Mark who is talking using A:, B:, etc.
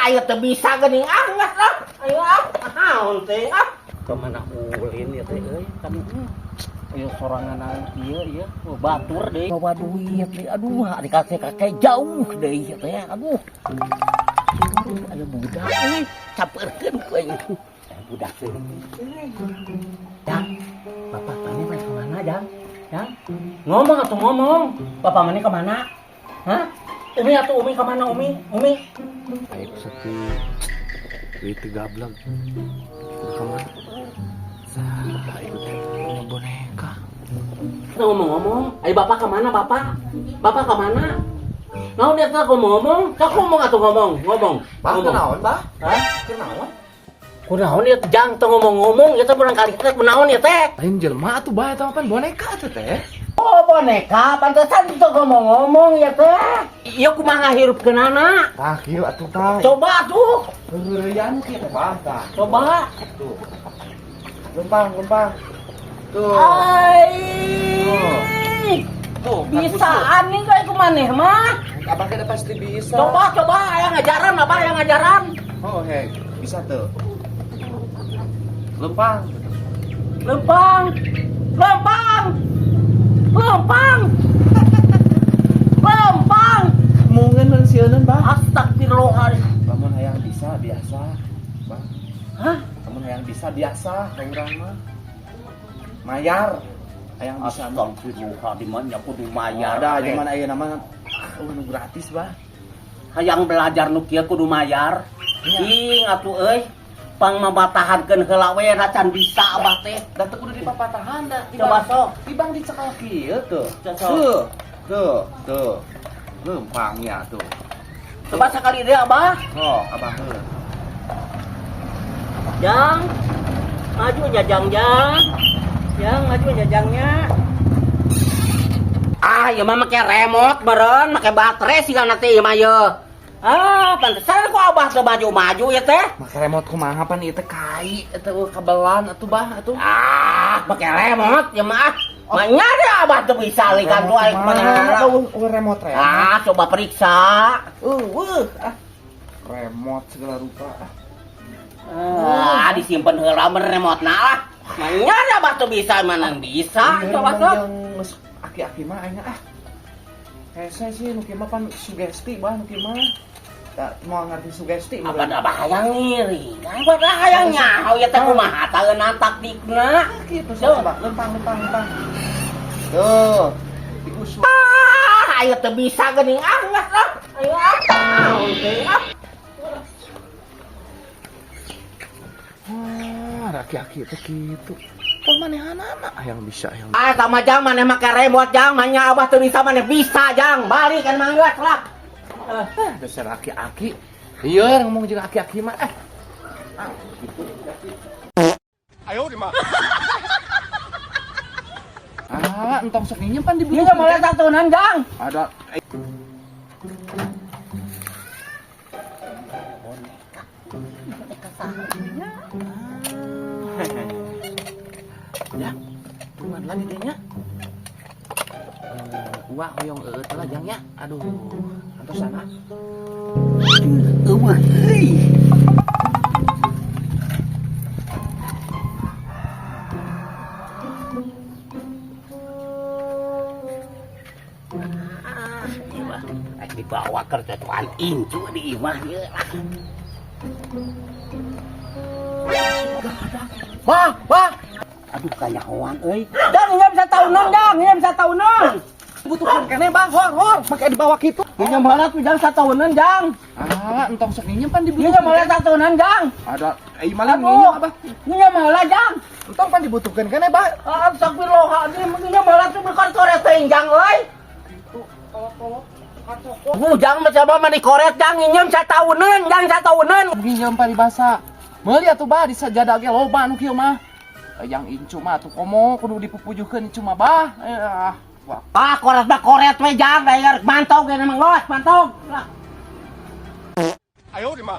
A: Ayo teu bisa geuning ah geus ah. Ayo ah, naon teh ah. Kemana ulin ya teh euy kan. Ayo sorangan ieu ieu oh, batur deui. Bawa duit deui. Aduh, ari kakek-kakek jauh deui teh. Aduh. Ayo budak euy, capeurkeun ku aing. Budak teh. Jang, bapak mana main kemana, Jang? Jang? Ngomong atau ngomong? Bapak mana kemana? Hah? Umi atau Umi kemana Umi? Umi?
B: Ayo sepi. Itu gablek. Kemana? Salah ikut punya boneka.
A: Ngomong-ngomong, ayo bapak kemana bapak? Bapak kemana? Mau dia tuh ngomong-ngomong, kau ngomong atau ngomong, ngomong.
B: Bah,
A: ngomong.
B: Kunaon, Bah?
A: Hah?
B: Kunaon?
A: Kunaon ya jang tuh ngomong-ngomong, ya teh barangkali teh kunaon ya teh.
B: Lain jelema atuh bah eta mah pan boneka atuh teh.
A: Oh boneka, pantesan tuh ngomong-ngomong ya teh. Iya kumaha ngahirupkeunana?
B: Tah kieu atuh tah.
A: Coba tuh,
B: Heureuyan kieu teh bah tah.
A: Coba.
B: Tuh. Lempang, lempang. Tuh.
A: Ai.
B: Tuh,
A: Bisaan nih kayak kumaneh mah.
B: Abah kita pasti bisa.
A: Coba, coba, aya ngajaran, abah aya ngajaran.
B: Oh, hei, bisa tuh. Lempang.
A: Lempang. Lempang. Lempang. Lempang.
B: Mungkin mensieuneun, Bah.
A: Astagfirullahaladzim.
B: Lamun hayang bisa biasa. Bah,
A: Hah?
B: Lamun hayang bisa biasa, ka urang mah. Mayar. Hayang bisa mah.
A: Astagfirullahaladzim, nya kudu mayar.
B: Ada zaman ayeuna mah nu gratis, Bah.
A: Hayang belajar nu kieu kudu mayar.
B: Iya.
A: Ing atuh euy. Pang mabatahankeun heula we can bisa abah teh.
B: Da teu kudu dipapatahan da.
A: Coba sok.
B: Tibang dicekal kieu tuh.
A: Cocok.
B: Tuh. Tuh, tuh. Lempangnya tuh.
A: Coba sekali deh abah.
B: Oh, abah heuh.
A: Jang. Maju nya jang jang. Jang maju nya jangnya. Ah, ieu mah make remote beureun, make baterai sih nanti ieu mah ye. Ah, pantesan kok abah teu maju-maju ya teh.
B: Make remote kumaha pan ieu teh kai eta eueuh kabelan atuh bah atuh.
A: Ah, make remote ya mah. Manya deh abah teu bisa likan tuh aing mana.
B: Eueuh remote remote.
A: Ah, coba periksa.
B: Eueuh ah. Remote segala rupa ah.
A: Ah, disimpan heula mun remote na lah. Manya deh abah teu bisa mana bisa. Coba sok.
B: Yang geus aki-aki mah aing ah. Hese sih nu kieu mah pan sugesti bah nu kieu mah. Tak mau ngerti sugesti mah.
A: Abah abah hayang ngiri. Abah dah hayang nyaho ya teh kumaha taeunan taktikna.
B: Gitu sok coba lempang lempang lempang. Tuh. Diusuk.
A: Ah, ayo teu bisa geuning ah geus ah. Ayo ah. Naon teh ah.
B: Wah, aki-aki teh kitu. Kok manehanana yang bisa yang
A: Ah, sama jang maneh make remote jang, manya abah teu bisa maneh bisa jang. Balik kan mah geus lah.
B: Ah, dasar aki-aki. Iya, ngomong jeung aki-aki mah eh. Ah, gitu.
C: Ayo di mah.
B: Ah, entong sok nginjem pan
A: Ieu
B: dibutuhkeun.
A: mah mulai satunan jang.
B: Ada eh,
A: Boneka. Boneka saha?
B: Ya, tungguan lah didinya. Eh, uak hoyong eueuh teh lah jang nya. Aduh, antosan ah.
A: Eueuh euy. Ah, ieu mah rek dibawa ke tuan incu di imah ieu lah. Wah, wah. Aduh kanyahoan euy. Dang, ieu bisa tahunan, Dang. Ieu bisa tahunan.
B: Butuhkeun keneh Bang, hor hor, make dibawa kitu.
A: Ieu malah tuh jang satahunan, Jang.
B: Ah, entong sok nginjem pan
A: Ieu
B: dibutuhkeun.
A: malah satahunan, Jang.
B: Ada eh malah
A: Aduh.
B: nginjem abah.
A: Ieu malah, Jang.
B: Entong pan dibutuhkeun keneh, Bah.
A: Ah, astagfirullahaladzim, ieu malah tuh bukan koret teuing, Jang euy.
B: Itu kolot-kolot kacokot.
A: Jang mah coba mah dikoret, Jang. Nginjem satahunan, Jang satahunan.
B: Nginjem paribasa. Meuli atuh bah di sajadah ge loba nu kieu mah. Eh, yang incu mah atuh komo kudu dipupujuhkeun incu mah bah. Eh, ah, wah.
A: Ah, koret mah koret we, Jang. Bayar mantog ge mah geus, mantog. Lah.
C: Ayo di mah.